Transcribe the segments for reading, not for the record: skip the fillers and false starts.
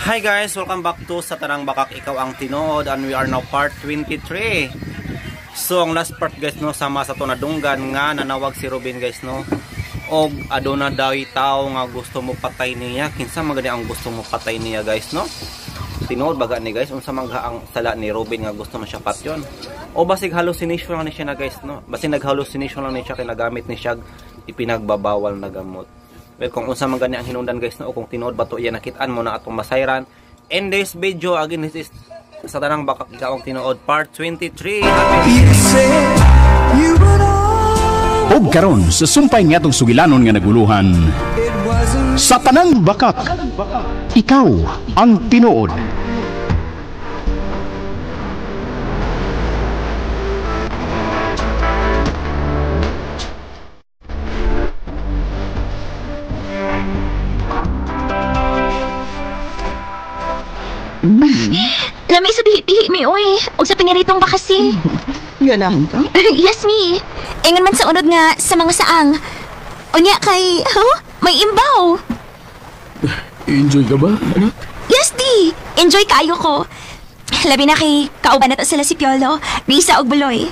Hi guys! Welcome back to Sa Tanang Bakak, Ikaw ang Tinuod, and we are now part 23. So ang last part guys no, sama sa to nadunggan nga nanawag si Robin guys no. Og aduna daw tao nga gusto mo patay niya. Kinsa man gani ang gusto mo patay niya guys no? Tinuod baga ni guys, unsa man ang sala ni Robin nga gusto mo siya patyon? O basig hallucination lang ni siya na guys no. Basig nag-hallucination lang ni siya kay nagamit ni siya ipinagbabawal na gamot. Well, kung unsa man gani ang hinungdan guys no, o kung tinuod ba to iya nakitaan mo na atong masayran in this video. Again, this is Sa Tanang Bakak, Ikaw ang Tinuod part 23. Og karon sa sumpay nga atong sugilanon nga naguluhan, Sa Tanang Bakak, Ikaw ang Tinuod. Lami sa bihi-bihi mi, oy. Og sa pingiritong bakasi. Ganahan ka? Yes, mi. Ingon man sa unod nga sa mga saang. Unya kay, huh? May imbaw. Enjoy ka ba, anak? Yes, di. Enjoy kaayo ko. Labi na kay kauban na to sila si Piolo, Risa og Buloy.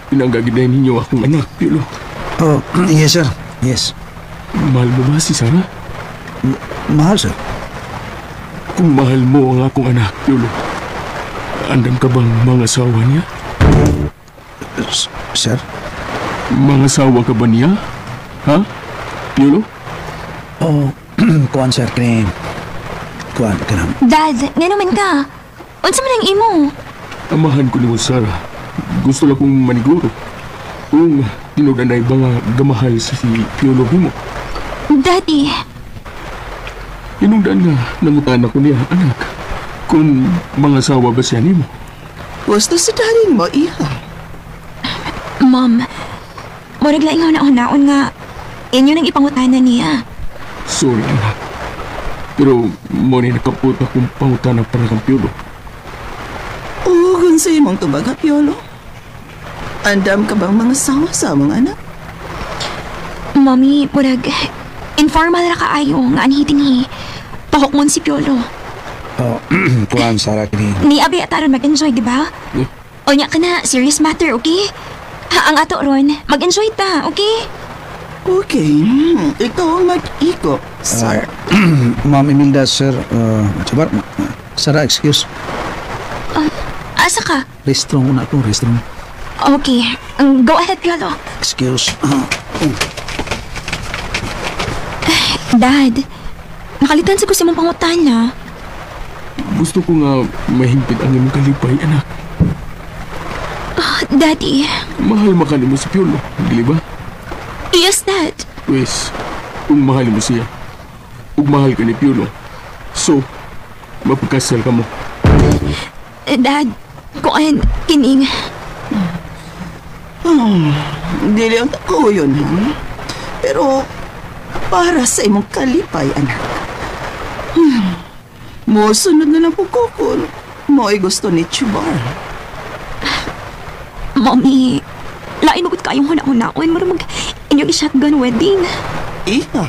Pinanggagidahin ninyo akong anak, Piolo. Oh, yes, sir. Yes. Mahal mo ba si Sarah? Mahal, sir. Kung mahal mo ang akong anak, Piolo, andam ka bang mga asawa niya? Sir? Mga asawa ka ba niya? Ha? Piolo? Oh, kuan, sir. Kini... Kuan, kanang... Dad, nga naman ka. Unsa man ang imo? Amahan ko nimo, Sarah. Gusto lang kong maniguro. Kung tinuod-anay ba nga gamahal sa si Piolo nimo? Daddy. Inungdaan nga, nangutan ako niya, anak. Kung mga asawa ba siya nimo? Gusto sa daddy mo, iha. Mom, murag laing huna-hunaon nga inyo nang ipangutana niya. Sorry, anak. Pero mo ni nakaput akong pangutana para kang Piolo. Ugon sa imong tubag, ha, Piolo? Andam ka bang mga sawa sa among anak? Mommy, murag informal ra kaayo nga anhiting pahukmon si Piolo. Oh, kuan, Sarah, kini... Ni abi ataron mag-enjoy, di ba? Eh? Unya ka na, serious matter, okay? Ha, ang ato ron, mag-enjoy ta, okay? Okay, ikaw ang mag-iko, sir. Ma'am Imelda, sir. Sabar, Sarah, excuse. Asa ka? Restroom una ako, restroom. Okay, go ahead, Piolo. Excuse. Dad, nakalitan sa gusto mong pangutana. Gusto ko nga mahimpit ang imong kalipay, anak. Oh, Daddy. Mahal makani mo si Piolo, dili ba? Yes, Dad. Pues, kung mahal mo siya, ug mahal ka ni Piolo, so, mapagkasal ka mo. Dad, kuan, kining. Dili ang tako yun, ha? Pero, para sa imong kalipay, anak. Mosunod na lang po ko kung mo'y gusto ni Chubar. Mommy, lain mo kayong huna-hunaon. Mura mag inyong shotgun wedding. Iha.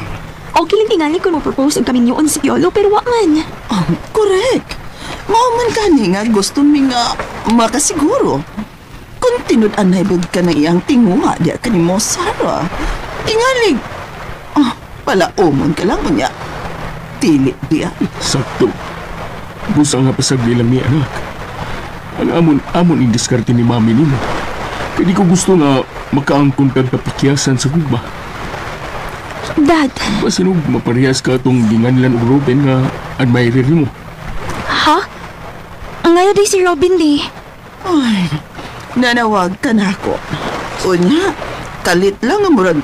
Okay lang tingali kung mo-propose og kami niyoon si Piolo, pero wa man. Oh, correct. Mao man kani nga gusto mi nga makasiguro. Kung tinud-anay bud ka ng iyang tinguha, diya ka ni mo, Sarah. Tingalig. Oh, palaumon ka lang unya. Dili diya. Sakto. Busa nga pasagli lang ni anak. Ang amon in diskarte ni mami nimo. Kaya di ko gusto nga makaangkon kag kapikyasan sa gugma. Dad. Basinog maparehas ka atong ginganlan og Robin nga admirer nimo. Ha? Ngayon di si Robin di. Ay, nanawag ka na ako. Unya, kalit lang ang murag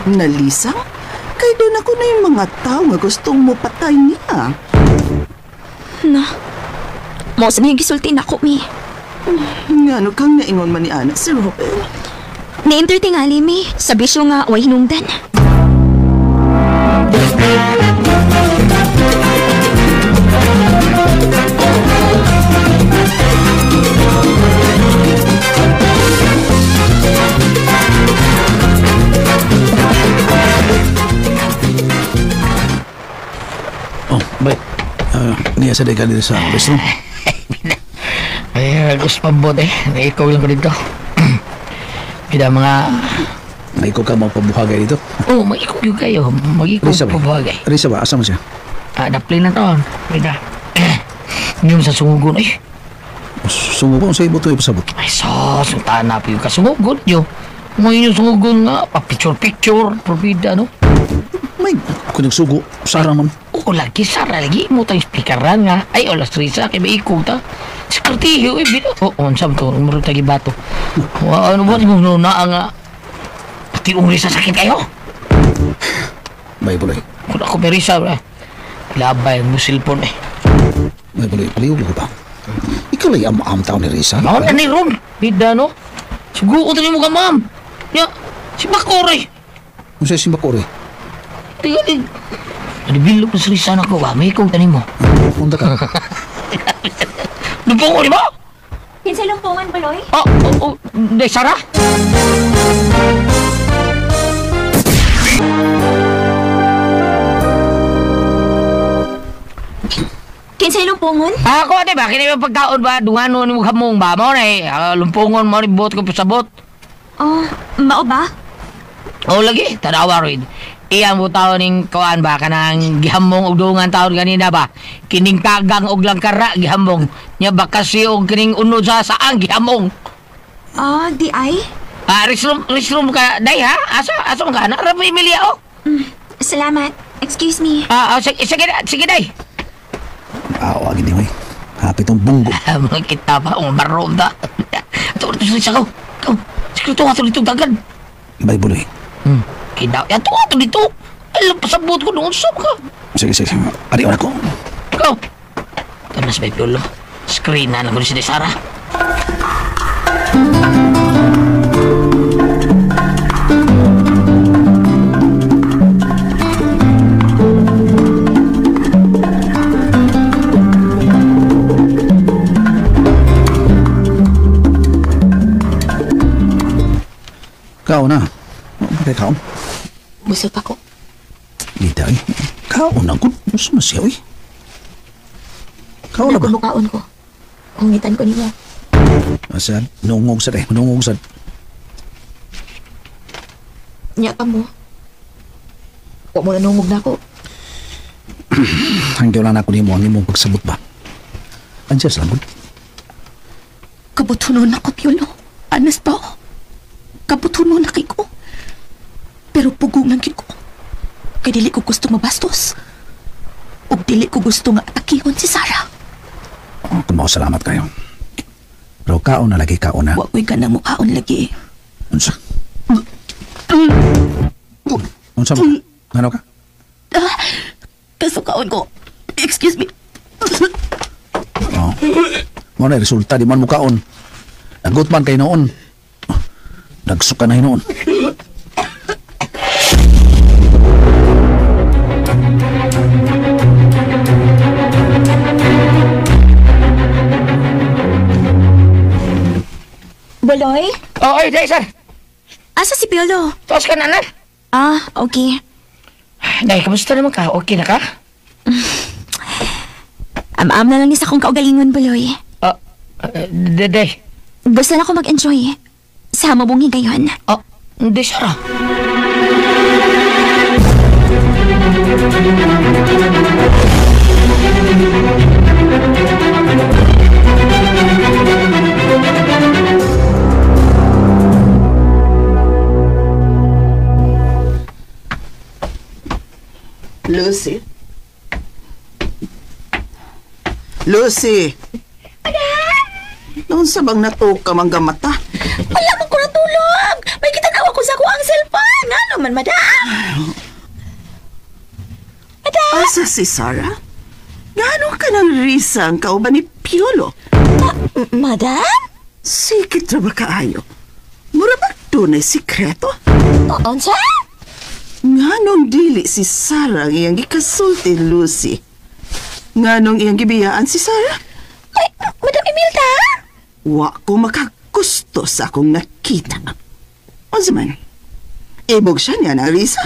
nalisang. Kay doon ako na yung mga tao nga gustong mupatay niya. Na, mo sa mga gisulti na ako, mi. Nga ano kang naingon man ni anak si Robin? Ni-entertain mi. Sa bisyo nga, way hinungdan. Oh, bay. Niya sa ka dito sa restroom. Ay, gusto pambot eh. Naikaw lang ko dito. Kita mga... Naikaw ka magpabuhagay dito? Oo, oh, mag-ikaw yun kayo. Mag-ikaw pabuhagay. Risa ba? Asa mo siya? Naplay na to. Rita. Yung sa sungugon eh. Sungugon? Sa ibo ito ipasabot? Ay, sos. Yung tanap yung kasungugon yun. Ngayon yung sungugon nga. Pa-picture-picture. Probida, no? May kunyang sugo. Sara man. Oo, lagi. Sara lagi. Mo tayong speakeran nga. Ay, olas Risa. Kaya may ikaw ta. Sekretiyo eh. Oo, ang sabi to. Umurong tayo bato. Ano ba? Yung na nga. Pati yung Risa sakit kayo. May buloy. Kung ako may Risa, labay mo cellphone eh. May buloy. Palihog ko pa. Ikaw lang am-am tao ni Risa. Mao na ni Ron. Bida no? Sugo ko mo ka, ma'am. Ya, si Bakoray. Ano siya si Bakoray? Tigalig. Nadibilog na si Risa na ko ba? May ikaw tanin mo. Punta ka. Lumpong ko, di ba? Kinsay lumpungan, Buloy? Oh, di, Sarah? Kinsay lumpungon? Ako, di ba? Kini yung pagkaon ba? Dunganon mo kamong ba? Mo na eh. Lumpungon mo ni bot ko pasabot. Oh, mao ba? Oh, lagi. Tanawa rin. Iyang butaw ning kuan ba? Kanang gihamong og dungan taon ganina ba? Kining tagang og langkara gihamong. Nya bakasi og kining unod sa saang gihamong. Oh, di ay? Restroom ka, day ha? Asa man ka? Nara pa Emilia, oh. Salamat. Excuse me. Sige, day. Agin din, wey. Happy tong bunggo. Mga kita pa, ang maroon ta. Ito, ito, ito, ito. Sige, ito, ito, ito, dagan. Bay, buloy. Kinaw, ito, ito, dito. Ay, pasabot ko noon, saan ka? Sige. Ari, wala ko. Go. Ito na sa may piolo. Screen na lang ko si Sarah. Kao na. Bakit kaon? Busog ako. Dita eh. Kaon na ko. Gusto mo siya eh. Kaon na ba? Nagumukaon ko. Hungitan ko niya. Asan? Nungog sad eh. Nungog sad. Nya ka mo. Huwag mo nanungog na ako. Hanggaw lang ako nimo ang imong pagsabot ba? Ansyas lang gud. Kabutunon ako, Piolo. Anas pa ako. Kabutunon na kay ko. Pero pugungan kid ko. Kay dili ko gusto mabastos. Ug dili ko gusto nga atakihon si Sarah. Oh, kung salamat kayo. Pero kaon na lagi, kaon na. Wa ko'y ganang mukaon lagi. Unsa? Unsa mo? Ano ka? Kasukaon ko. Excuse me. Oh. Mo na resulta di man mukaon. Nagot man kay noon. Nagsuka na noon. Buloy? Oh, ay, day, sir. Asa si Piolo? Tos ka na, na. Okay. Day, kamusta naman ka? Okay na ka? Am-am na lang ni sa akong kaugalingon, Buloy. Day. Gusto na ako mag-enjoy. Sa mabong higayon. Oh, hindi, Sarah. Lucy? Lucy! Noon sa bang natuka mang gamata? Wala man ko natulog! May kitanawa ko sa ako ang cellphone! Ano man, madam? Madam! Asa si Sarah? Gaano ka ng Risa ang kauban ni Piolo? Madam? Sikit ra ba kaayo? Mura ba tunay sikreto? Unsa? Nganong dili si Sarah ang iyang gikasulti, Lucy? Nganong iyang gibiyaan si Sarah? Ay, Madam Imelda? Wa ko makagusto sa akong nakita. Unsa man? Ibog siya niya na, Risa.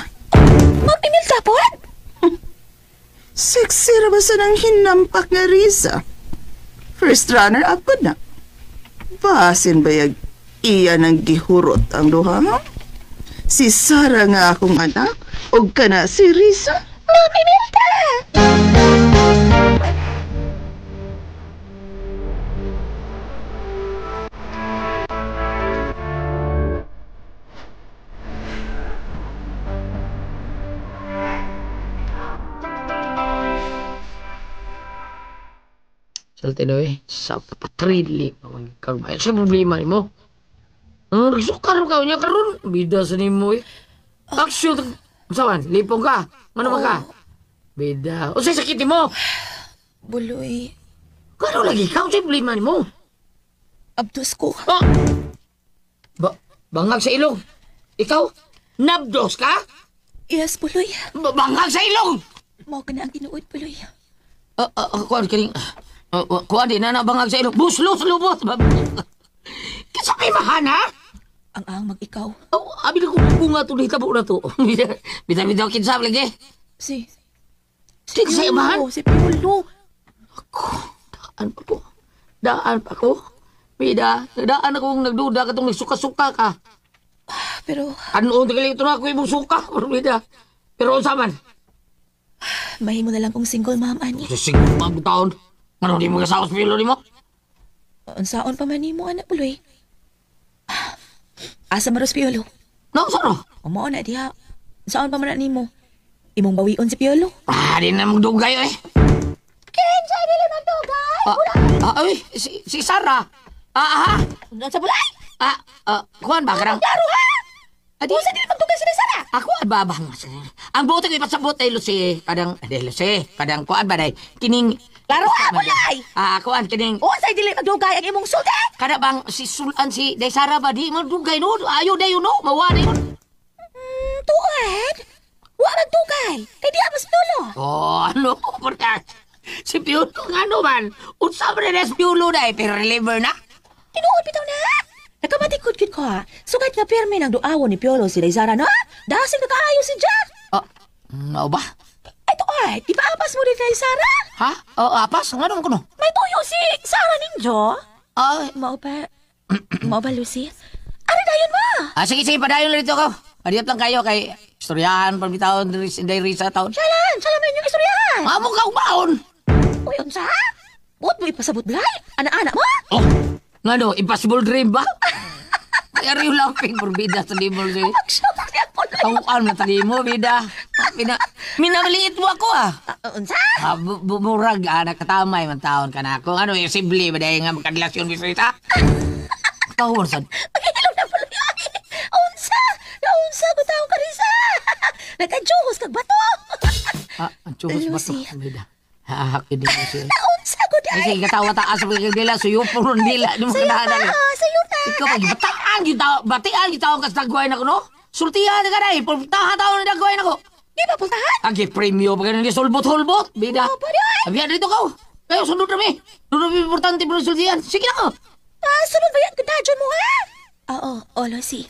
Ma'am Imelda po? Sexy ra ba sa nang hinampak nga Risa? First runner up ko na. Basin bayag iya nang gihurot ang duha, ha? Si Sarah nga akong anak, og kana si Risa. Mami Milda! Saltinoy, sa patrili pa man kang sa problema nimo. Ang sukar ka niya karon, bida sa nimo eh. Aksyon, unsa man, lipong ka, ano man ka? Bida. Unsay sakit nimo? Buloy, Karon lagi ka, unsay problema nimo? abdos ko. Oh. Bangag sa ilong. Ikaw, nabdos ka? Yes, Buloy. Bangag sa ilong. Mao ka na ang tinuod, Buloy. Kuan kining kuan di na na bangag sa ilong. Buslos lubot. Kinsa kay mahana? Ang mag-ikaw. Oh, abi na ko bunga to dito na to. Bitaw kinsa lagi. Si Kinsa imahan? Si Piolo. Ako, daan pa ko. Daan pa ko. Bida, daan akong nagduda katong nagsuka-suka ka. Pero Ano tagali ito na ako imong suka, bida. Pero unsa man? mahimo na lang kong single mom ani. Sa single mom taon. Ano di mo kasawas Piolo nimo? Unsaon pa man nimo anak Buloy? Asa maros Piolo? No, saro. Umao na diha. Unsaon pa man na nimo? Imong bawion si Piolo. Ah, di na magdugay eh. Kinsa dili magdugay? Ay, si Sarah. Ah, ha? Unsa Bulay? Kuan ba karang? Klaro ha? Adi, Unsa dili magdugay si Sarah? Ako ba bang? Ang buti ko ipasabot ay Lucy, kadang ade Lucy, kadang kuan ba day? Kining Klaro ha, Bulay? Kuan kining Unsa dili magdugay ang imong sulti? kada bang si Sulan si Day Sarah ba di magdugay no? Ayo dayon no, mawa dayon. Tuod. Wa magdugay. Kay di mas Piolo. Oh, ano porka si Piolo ngano man? Unsa man na si Piolo day pero reliever na? Tinuod bitaw na. Nakamatikod gyud ko ha. Sugad nga pirmi nang duawon ni Piolo si Day Sarah no? Dasig na kaayo si Jack. Oh, mao ba? Ay tuod, di ba apas mo ni Day Sarah? Ha? Oh, apas ngano man kuno? May tuyo si Sarah ninyo. Ah, Mao ba? Mao ba, Lucy? Ari dayon mo? Sige, padayon lang dito ko. Padiyot lang kayo kay istoryahan pa bitaw diri Day Risa taon. Siyalan, siyalan man yung istoryahan. Amo ka umaon. Uy, unsa? Buot mo ipasabot, Blay? Ana-ana mo? Oh, ngano, impossible dream ba? Are you laughing for bida sa limol si? Action, siya po. Tawaan na tali mo, bida. Minamaliit mo ako ah. Unsa? Murag, nakatamay man taon ka na ako. Ano, simple ba dahil nga magkarelasyon ko sa isa? Tawon sad. Pagkahilom na pala. Unsa? Naunsa ko taong karisa? Nagka-juhos kag bato. Ang chuhos ba to? Lucy. Bida. Hahakin din mo siya. Naunsa ko Ay, dahil. sige, katawa taas sa pagkagdila. Suyo po ron dila. Di mo Sayo kanahan ta, sayo ta. Ikaw, pag bataan yung tao, batian yung tao kas dagway na ko, no? Sultihan na ka na eh. Pultahan tao na dagway na ko. Di ba pultahan? Agi, premyo pa ganun sulbot-hulbot. Bida. Oh, pwede ay. Abiyan dito ka. Kayo, sunod kami. Sunod kami importante pero sultihan. Sige na ko. Sunod ba yan? Kudadyon mo, ha? Oo, oh, Lucy.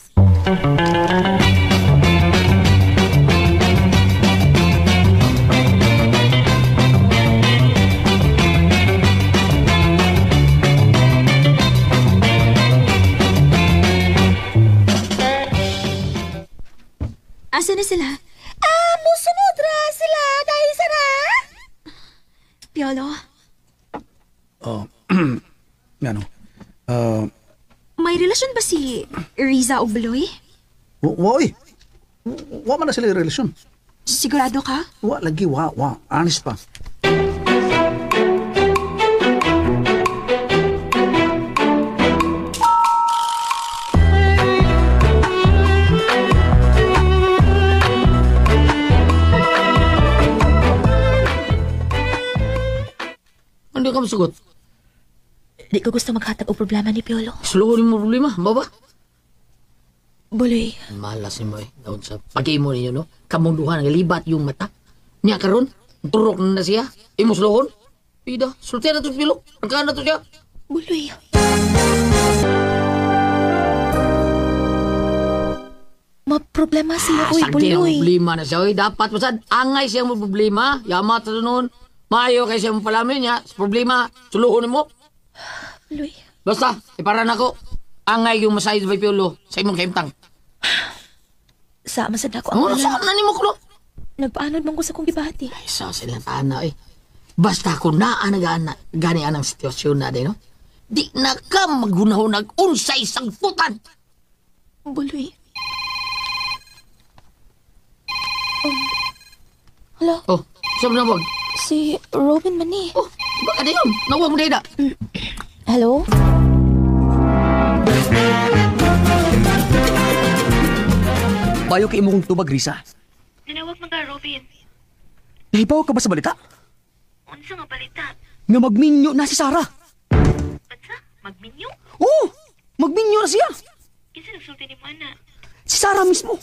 Asa na sila? Musunod ra sila dahil sara. Piolo, Oh, ngano? may relasyon ba si Riza o Buloy? Wa oy. Wa man na sila relasyon. Sigurado ka? Wa lagi wa wa. Honest pa. Hindi ka masugot. Di ko gusto maghatag og problema ni Piolo. Slow ni mo problema, baba. Buloy, Malas ni mo eh. Daon sa pag-imo ninyo, no? Kamunduhan, libat yung mata. Niya karon, turok na siya. Imo sluhon. Bida, sultihan na to si Pilo. Nagkaan na to siya. Buloy. Maproblema siya, uy, Sagdi ang Buloy. problema na siya. Uy, dapat masad, angay siya mo problema. Yama ta noon. Maayo kay siya mo palamin niya. Sa problema, suluhon mo. Buloy. Basta, ipara na ko. Angay yung masayod by Piolo sa imong kahimtang. Sa masad ako ang Ano sa tanan. na nimo kuno? Nagpaanod man ko sa kong gibati. Ay, sa silang tana eh. Basta ko naa nagana, gani anang sitwasyon na din, no? Di na ka maghunahunag unsay sangputan. Buloy. Hala, Oh, sa nawag. si Robin man eh. Oh, baka na yun. Nawag mo na. Hello? Bayo kay imong tubag, Risa. Nanawag mga Robin. Nahibaw ka ba sa balita? Unsa nga balita? Nga magminyo na si Sarah. Unsa? Magminyo? Oo! Magminyo na siya! Kinsa nagsulti nimo ana? Si Sarah mismo.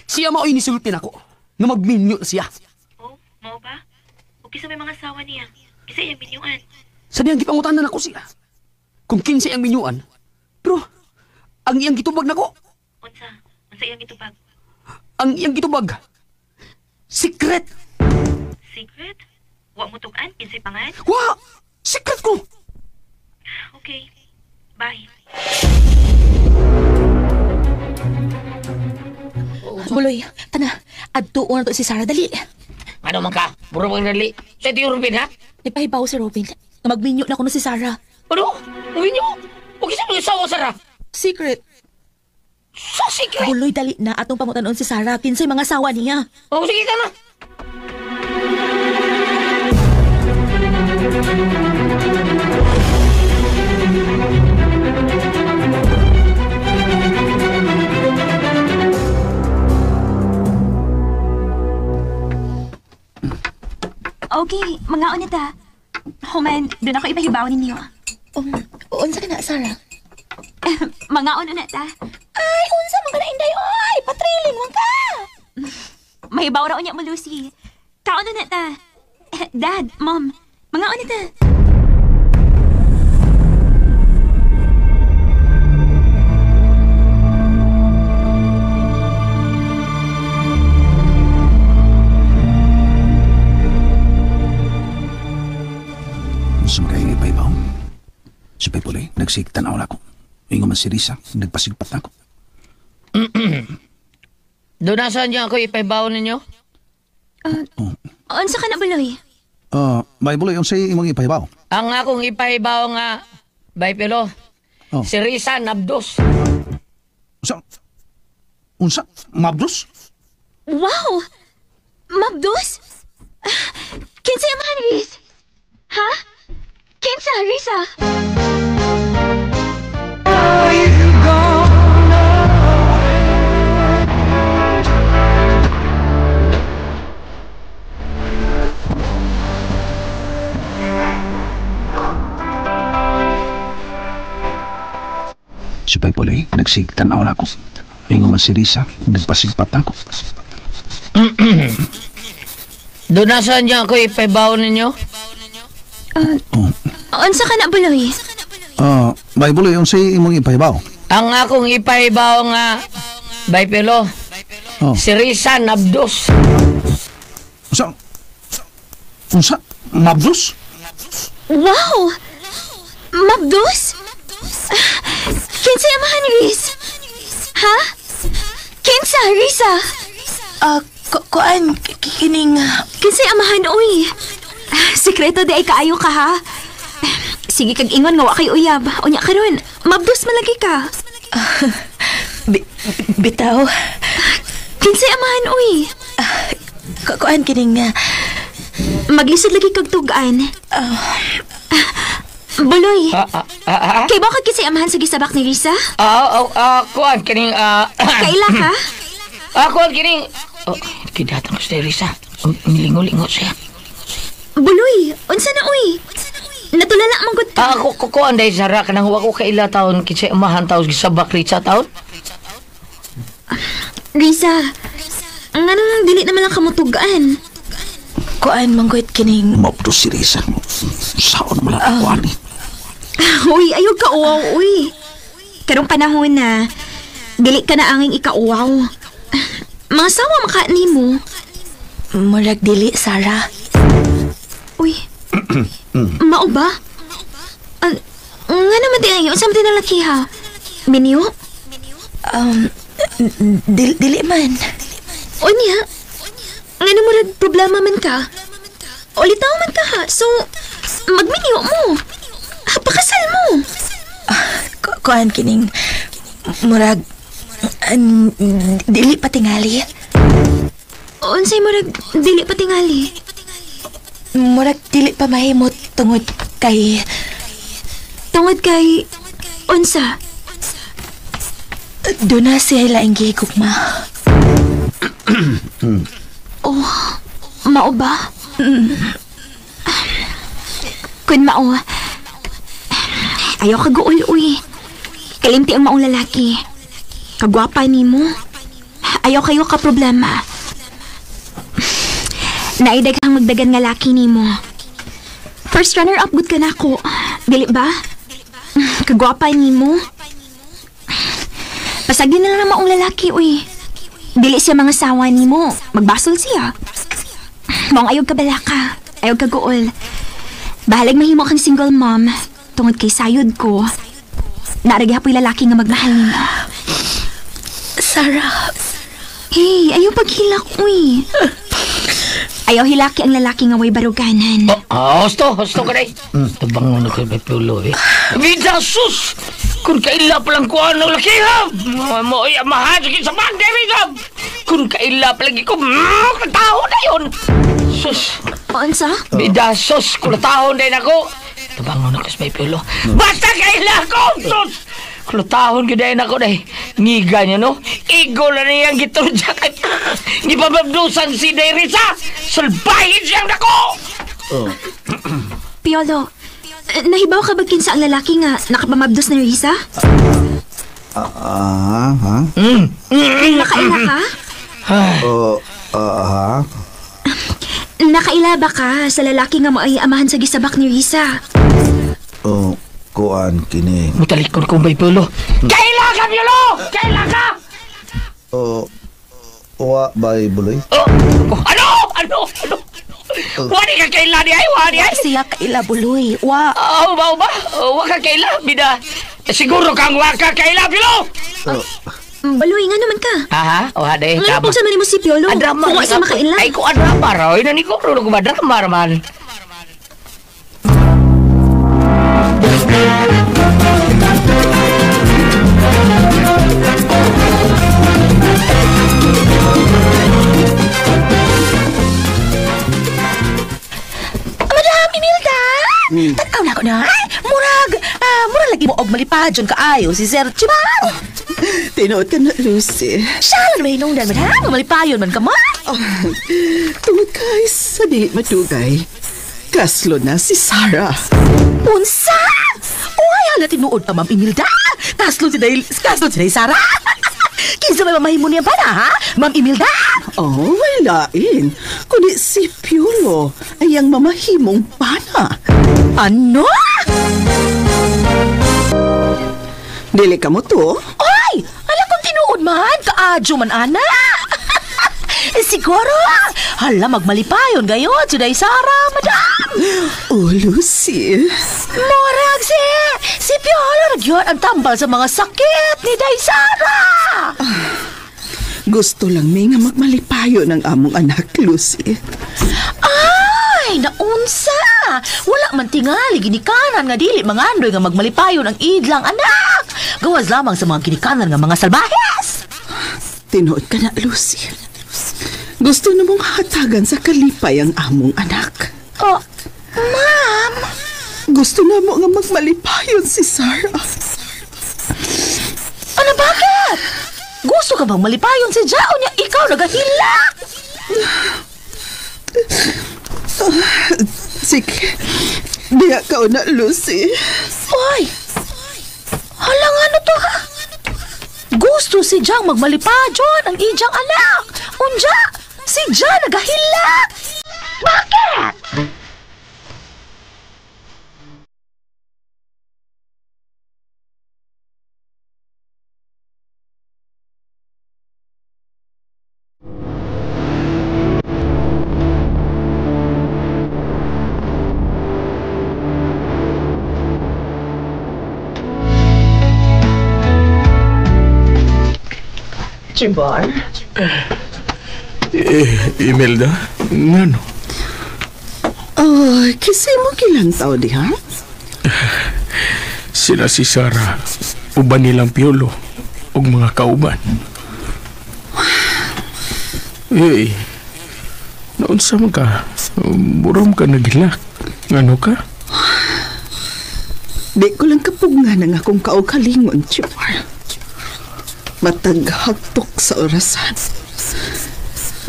Siya mao'y nisulti nako. Nga magminyo na siya. Oh, mao ba? O kinsa may mga asawa niya? Kinsa iyang minyuan? Sa diyang gipangutan na nako siya. Kung kinsay ang minyuan. Pero, ang iyang gitubag nako. Unsa? Unsa iyang gitubag? Ang iyang gitubag. Secret! Secret? Wa mo tug-an kinsay pangan? Wa! Secret ko! Okay. Bye. Buloy, tana, adtuon na to si Sarah, dali. Ano man ka? Puro pang dali. Sa ito yung Robin, ha? Nagpahibaw si Robin. Nga magminyo na kuno si Sarah. Ano? Minyo? O kinsa may asawa, Sarah? Secret. Sa secret? Buloy, dali na atong pangutanon si Sarah. Kinsay mga asawa niya. Oh, sige ka na. Okay, mga unita. Human, doon ako ipahibaw ninyo. Unsa ka na, Sarah? Mga una ta. Ay, unsa man ka na, Inday? Oy, patriling man ka! Mahibaw ra unya mo, Lucy. Kaon na ta. Dad, Mom, mga una ta. Sa mga ipahibaw. Si Pepole, nagsigtanaw na ako. Ingo man si Risa, nagpasigpat na ako. Doon nasaan niya ako ipahibaw ninyo? Unsa ka na, Buloy? May Buloy, unsay imong ipahibaw? Ang akong ipahibaw nga, Bay Pilo, Oh. si Risa Nabdos. Unsa? Unsa? Mabdos? Wow! Mabdos? Kinsa man, Riz? Ha? Kinsa, Risa? Si Pepole, nagsigtanaw na ako. Ingo man si Risa, nagpasigpat na ako. Doon nasaan niya ako ipahibaw ninyo? Unsa ka na, Buloy? May Buloy, unsay imong ipahibaw? Ang akong ipahibaw nga, Bay Pilo, Oh. si Risa Nabdos. Unsa? Unsa? Mabdos? Wow! Mabdos? Kinsa man, Riz? Ha? Kinsa, Risa? Kuan, kining... Kinsa amahan, uy? Sikreto di ay kaayo ka, ha? Sige kag ingon nga wa kay uyab. Unya karon, mabdos malagi ka. Bitaw. Kinsay amahan, uy? Kuan, kining... Maglisod lagi kag tug-an. Buloy, kay ba ka kinsay amahan sa gisabak ni Risa? Kuan, kining... Kaila ka? Kuan, kining... Oh, kidatang ko si Risa. Milingo-lingo siya. Buloy, unsa na uy? Natulala man gud ka. Kuan, dahil Sarah, kanang wa ko kaila taon, kinsay amahan taon, gisabak Risa taon. Risa, nganong dili naman lang kamutugan? Kuan, manggoit kining... Mabdos si Risa. Saon mo lang ako, ani. Uy, ayaw ka uwaw, uy. Karong panahon na, dili ka na anging ikauwaw. Mga sawa maka nimo. Murag dili, Sarah. Uy. Mao ba? Nga naman di ay, unsa man din ang laki ha? Minyo? Dili man. O niya? Nga na murag problema man ka? O litaw man ka ha? So, magminyo mo. Pakasal mo. Kuan kining murag dili pa tingali. Unsay murag dili pa tingali? Murag dili pa mahimot tungod kay unsa? Doon na siya laing gihigugma. Oh, mao ba? Kun mao, ayaw ka guol, uy. Kalimti ang maong lalaki. Kagwapa nimo. Ayaw kayo ka problema. Naidaghang magdagan nga laki nimo. First runner-up good ka na ako. Dili ba? Kagwapa nimo. Pasagin na lang ang maong lalaki, uy. Dili siya mga sawa nimo. Magbasol siya. Maong ayaw ka balaka. Ayaw ka guol. Bahalag mahimo kang single mom. Tungod kay sayod ko. Naaragi hapoy lalaki nga magmahal nimo. Sarah. Hey, ayaw paghilak, uy. Ayaw hilaki ang lalaki nga way baruganan. Husto ka na eh. Tabang na kayo may pulo eh. Vida sus! Kung kaila palang kuhan ng laki ha! Mo amahan sa bagay Vida! Kung kaila palang ko, tao na yun! Sus! Unsa? Vida sus! Kung tao na yun ako! Tabang na kayo may pulo. Basta kaila ko! Sus! Klutahon ko dahil ako dahil. Ngiga niya, no? Igo na niyang giturja kay... Gipababdusan si Derisa! Sulbahin siyang nako! Oh. Piolo, nahibaw ka ba kinsa ang lalaki nga nakapamabdos na Risa? Ha? Nakaila ka? Ha? Nakaila ba ka sa lalaki nga maay amahan sa gisabak ni Risa? Oh. Kuan kini. Mutalikon kong may pulo. Kaila ka, Piolo! Kaila ka! Wa bay buloy? Ano? Ano? Ano? Wa di ka kaila di ay? Wa di ay? Siya kaila, buloy. Wa. Ba? Wa ka kaila, bida. Siguro kang wa ka kaila, Piolo! Baloy, nga naman ka. Aha, wa di. Nga na sa man mo si Piolo. Adrama. Kung wa siya makaila. Ay, kung adrama raw. Ina ni ko, pero kung adrama raman. Madam Imelda! Tanaw na ako na. Murag, murag lagi mo og malipadyon kaayo si Sir Chiman. Tinuod ka na, Lucy. Siya lang may hinungdan, madam. Malipayon man ka mo. Tungod kay sa dili madugay, kaslo na si Sarah. Unsa? Uy, hala tinuod pa, Ma'am Imelda. Kaslo si Day Sarah. Kinsa may mamahimo niya pa na, ha? Ma'am Imelda? Oh, walain. Kundi si Piolo ay ang mamahimong pana. Ano? Dili ka mo to? Ay! Ala kung tinuod man, kaadyo man, ana. Siguro, hala magmalipayon gayon si Day Sarah, madam. Oh, Lucy. Morag si Piolo nagyod ang tambal sa mga sakit ni Day Sarah. Gusto lang mi nga magmalipayon ang among anak, Lucy. Ay, naunsa. Wala man tingali ginikanan nga dili mangandoy nga magmalipayon ang idlang anak. Gawas lamang sa mga ginikanan nga mga salbahes. Tinuod ka na, Lucy. Gusto na mong hatagan sa kalipay ang among anak. Oh, ma'am. Gusto na mo nga magmalipayon si Sarah. Ano, bakit? Gusto ka bang malipayon si Jao niya? Ikaw nagahilak. Sige. Diya ka na, Lucy. Oy! Hala nga ano to, ha? Gusto si Jang magmalipayon ang ijang anak. Unja, si Jang nagahilak. Bakit? Chibar. Eh, Imelda, ngano? Oh, kasi mo kilantaw di ha? Sila si Sarah, uban nilang Piolo, ug mga kauban. Eh, naunsa man ka? Burom ka naghilak. Ngano ka? Di ko lang kapugnan ang akong kaugalingon, Chibar. Mataghagtok sa orasan.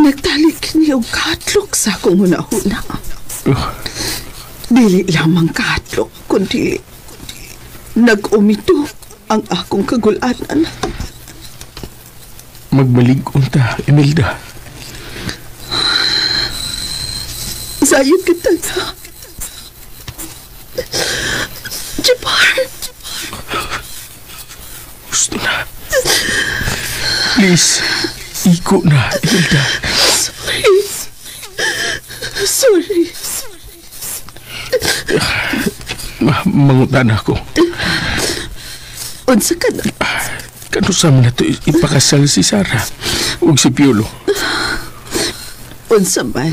Nagtalik ni og kahatlok sa akong hunahuna. Dili lamang kahatlok, kundi nag-umito ang akong kagulanan. Magbalik unta, Imelda. Sayo kita na. Chibar! Gusto na. Please, iko na, Imelda. Sorry. Sorry. Mangutan ako. Unsa ka na? Kano sa man na to ipakasal si Sarah ug si Piolo? Unsa man?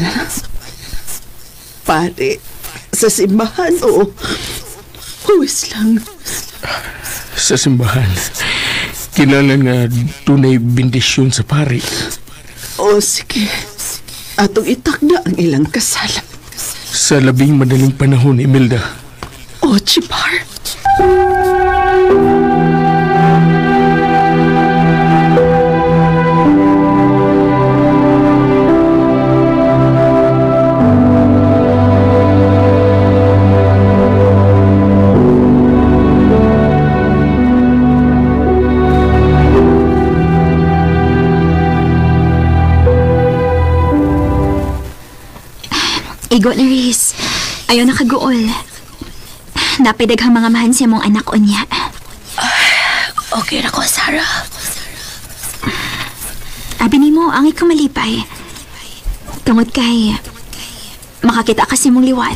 Pare, sa simbahan o huwis lang? Sa simbahan. Kinahanglan nga dunay bendisyon sa pari. O sige. Atong itakda ang ilang kasal. Sa labing madaling panahon, Imelda. O, Chibar. Igo na, Riz. Ayaw na kaguol. Napidaghang mga mahan siya mong anak unya. Okay ra ko, Sarah. Abi nimo ang ikaw malipay. Tungod kay makakita kasi mong liwat.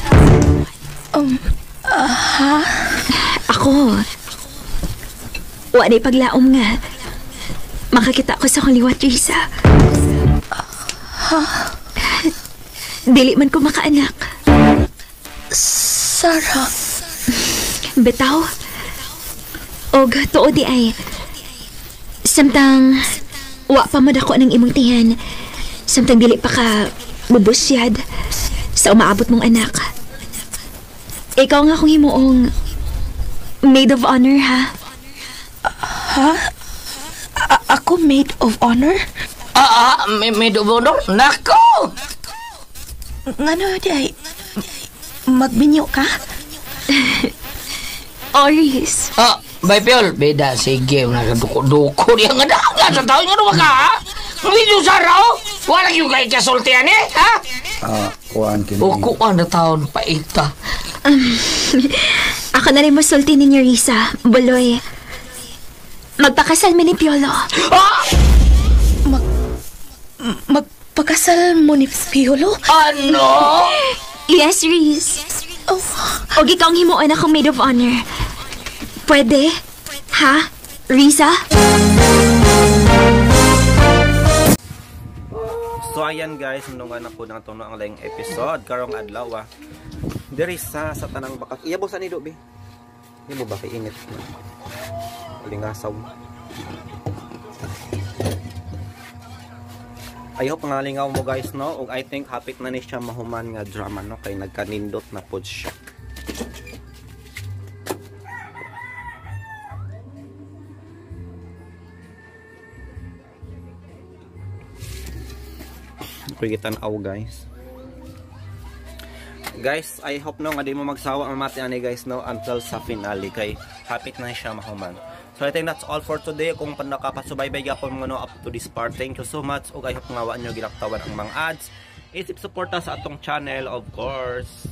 Ha? Ako, wa na paglaom nga. Makakita ko sa akong liwat, Risa. Ha? Dili man ko makaanak. Sarah. Bitaw. Og tuod di ay. Samtang wa pa mo dako ng imong tiyan. Samtang dili pa ka bubusyad sa umaabot mong anak. Ikaw nga akong himuong maid of honor, ha? Ha? Ako maid of honor? Maid of honor? Nako! Ngano di ay magbinyo ka? Oris. Bay Piol, beda, sige, nakaduko-duko niya nga daga sa tao nga naman ka, ha? Medyo Sarah, oh! Wala yung kay kasultian, eh, ha? Kuan kini. O, kuan na taon, paita. Ako na rin masulti ninyo, Risa. Buloy. Magpakasal mi ni Piolo. Ah! Magpakasal mo ni Piolo? Ano? Yes, Riz. Oh. Og ikaw ang himuon akong maid of honor. Pwede? Ha? Risa? So ayan guys, nundungan na po ng atong ang laing episode karong adlaw ah. Diri sa tanang bakak. Iya bo sa ni do be. Imo ba kay init? Lingasaw. I hope nga lingaw mo guys no. Ug I think hapit na ni siya mahuman nga drama no kay nagkanindot na pod siya. Aw guys. Guys, I hope no nga di mo magsawa mamati ani guys no until sa finale kay hapit na siya mahuman. So I think that's all for today. Kung nakapasubaybay gyapon mo no up to this part, thank you so much. Ug I hope nga wa nyo gilaktawan ang mga ads. Isip suporta sa atong channel, of course.